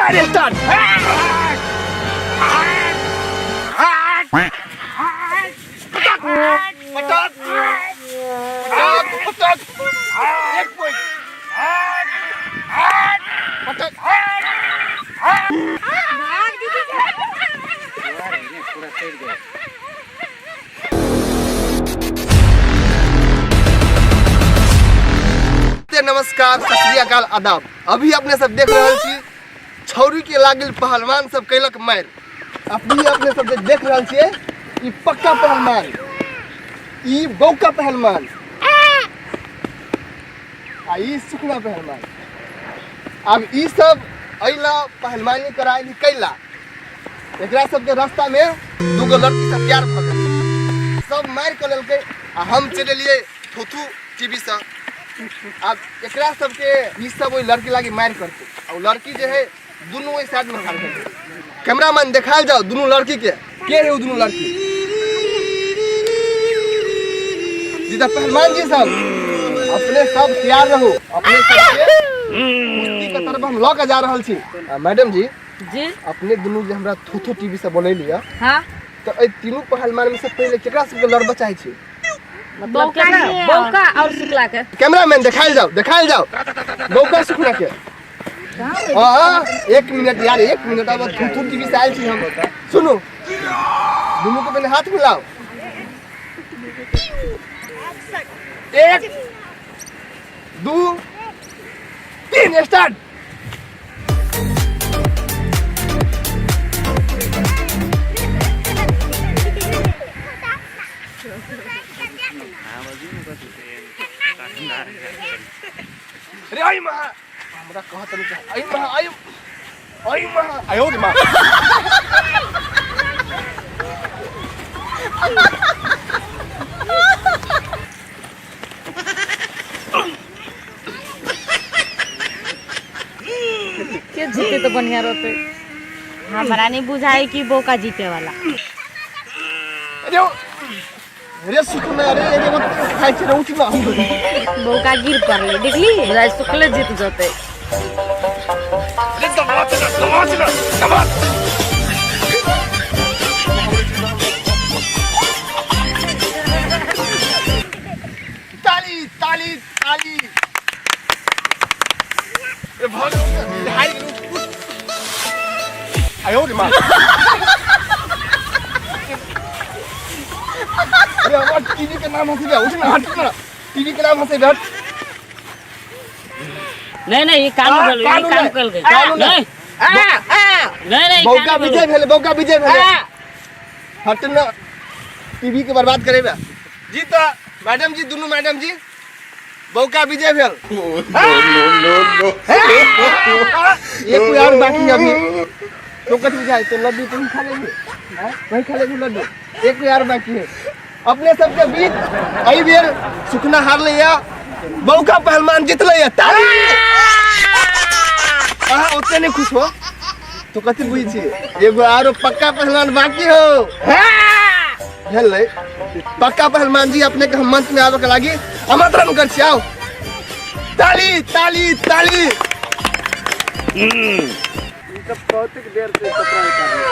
4 start. पटक पटक पटक, एक पॉइंट। पटक। नमस्कार, सत श्री अकाल, आदाब। अभी अपने सब देख रहल छी छौरी के लागल पहलवान सब कैलक मारि। अभी अपने सब जे देख रहल छियै ई पक्का पहलवान, ई बौका पहलवान आ ई सुखना पहलवान। अब ई सब अइला पहलवानी कराइली कैला, एकरा सबके रास्ता में दूगो लड़की से प्यार भऽ गेल, सब मारि कऽ लेलकै आ हम चलि एलियै थोथू टीवी से। आब एकरा सबके ई सब ओहि लड़की लागी मारि करतै आ ओ लड़की जे है दुनू ओहि साइड में ठाढ़ भेल। कैमरामैन देखायल जाओ दुनू लड़की के, के है ओ दुनू लड़की? जी तऽ पहलवान जी सब अपने सब तैयार रहू, अपने सबके कुश्ती के तरफ हम लऽ के जा रहल छी। आ, मैडम जी जी, अपने दुनू जे हमरा थोथो टीवी से बोलैली है, हाँ, तऽ एहि तीनू पहलवान में से पहिले केकरा सबके लड़बऽ चाहै छी? मतलब केकरा? बौका और शुक्ला के। कैमरामैन देखायल जाओ, देखायल जाओ बौका सुखना के। हाँ, एक मिनट यार, एक मिनट। अब थूथू टीवी से आयल छी हम। सुनू, दुनू के पहले हाथ मिलाओ। 1 2 3 स्टार्ट। अरे आई महा, हमरा कहत नहीं आई महा, आई आई महा, आयो रे मां। के जीते तो बढ़िया रहते। हमरा नहीं बुझाई कि बोका जीते वाला। अरे अरे सुखना, अरे अरे वो खाइ छै रे, उठ ना। बोका गिर पड़ले, देखली? बुझाई शुक्ले जीत जते। अरे दबा चला, दबा चला, दबा। ताली ताली ताली। ए भाग, हाय आयो रे मां। अरे हमर टीवी के नाम हंसी बे, उठ ना, हट ना, टीवी के नाम हंसी बे, हट। नहीं नहीं, ये काम आ, कर, ये कानून काम है, कर गए। कानून है। नहीं नहीं नहीं, बौका कानून विजय भेले, बौका विजय भेले। हट ना, टीवी के बर्बाद करेबे जी। तो मैडम जी, दुनू मैडम जी, बौका विजय भेल। एक कोई और बाकी है अभी तो कथी बुझाए तो लड्डू तुम खा लेबी, हैं? वही खा लेबी लड्डू। एक कोई और बाकी है अपने सबके बीच। एहि बेर सुखना हारले या बौका पहलवान जीतले या। ताली। अहाँ ओते नहीं खुश हो तो कथी बुझै छी? एगो आरो पक्का पहलवान बाकी हो भेलै। पक्का पहलवान जी, अपने के हम मंच में आबे के लागी आमंत्रण कर छी। आओ, ताली ताली ताली। सब कौतुक देर से कपड़ा उतारने।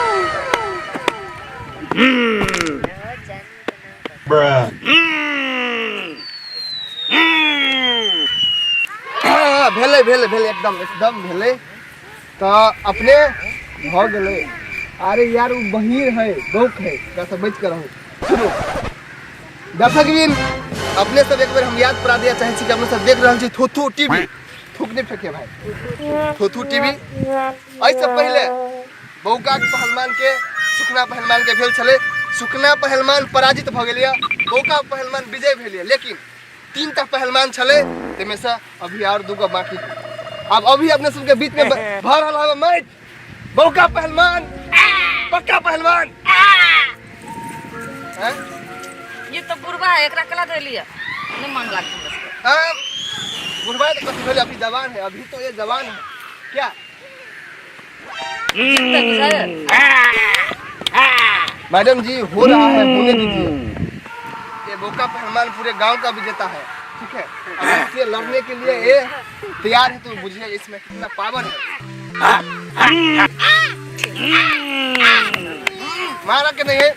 हाँ, भेलै भेलै भेलै, एकदम एकदम भेलै। तऽ अपने भऽ गेलै। अरे यार, ओ बहीर है, बौक है, एकरा से बचि कऽ रहू। सुनू दर्शकबिन, अपने सब एक बेर हम याद परा दिया चाहै छी कि अपने सब देख रहल छी थोथू टीवी। थूक नहीं फेंके भाई। थोथू टीवी। एहिसँ पहिले बौका पहलवान के सुखना पहलवान के भेल छलै। सुखना पहलवान पराजित भऽ गेल यऽ, बौका पहलवान विजय भेल यऽ। लेकिन तीन टा पहलवान छलै, ताहिमे से अभी और दूगो बाकी। आब अभी अपने सबके बीच में भऽ रहल हवे मैच, बौका पहलवान पक्का पहलवान। हैं? ये तो बुढ़वा है, एकरा कला दे लिया नहीं मन लागत हमरा सबके। हाँ, बुढ़वा तो कथी भेलै, अभी जवान है, अभी तो ये जवान है क्या? जीतते बुझाए। मैडम जी, हो रहा है, होने दीजिए। ये बोका पहलवान पूरे गांव का विजेता है, ठीक है? अब इससे लड़ने के लिए ये तैयार है, तो बुझिए इसमें कितना पावर है। मारा के नहीं है।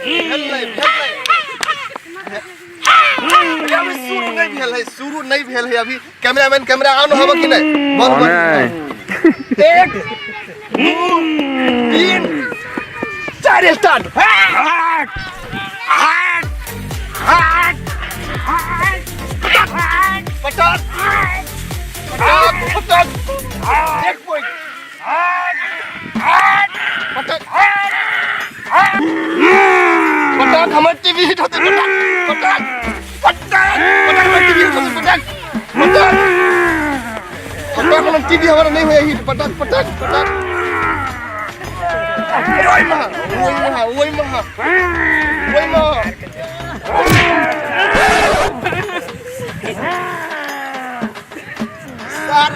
भेलै, भेलै। अभी शुरू नहीं भेल है, शुरू नहीं भेल है अभी। कैमरामैन कैमरा ऑन होबो कि नहीं? बंद बंद। 1 2 3 4 स्टार्ट। पटाख पटाख पटाख 1 पॉइंट। पटाख पटाख हमर टीवी हिट होते। पटाख पटाख पटाख पटाख हमर टीवी हिट होते। पटाख पटाख पटाख हमर टीवी हमरा नहीं होय हिट। पटाख पटाख पटाख ओइ महा ओइ महा ओइ महा ओइ महा। सर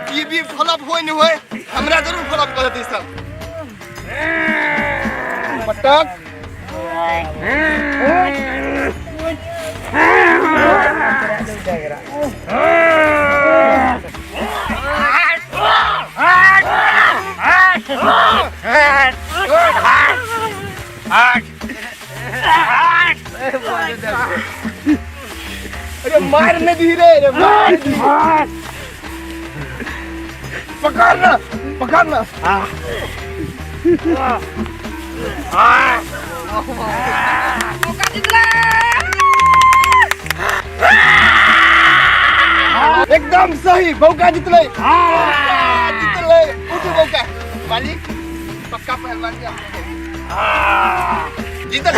टीवी फ्लॉप होय नहीं होय, हमरा जरूर फ्लॉप कर देतै सर। पटक अरे मार नहीं दी रे, अरे मार दी। पकड़ना पकड़ना। मौका जितला। एकदम सही, बौका जितलै, जितलै। उठू बौका मालिक, पक्का पहलवान जी अपने जीतल।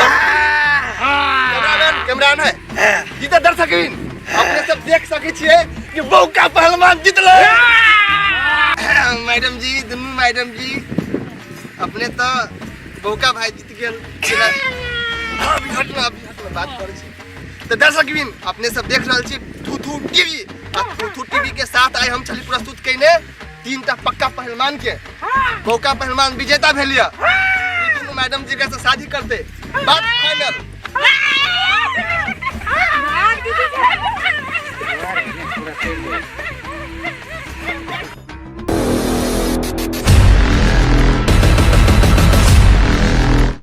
कैमरामैन कैमरामैन है जीतल। दर्शकबिन अपने सब देख सकै छियै कि बौका पहलवान जितलै। मैडम जी, दुनू मैडम जी, अपने तो बौका भाई जीत गेल। अभी हटना, अभी हटना, बात करै छी। तो दर्शकबिन अपने सब देख रहल छी थूथू टीवी, आ थूथू टीवी के साथ आइ हम छली प्रस्तुत कयने 3टा पक्का पहलवान के। बौका पहलवान विजेता भेल यऽ। ई दुनू मैडम जी के से शादी करते, बात फाइनल।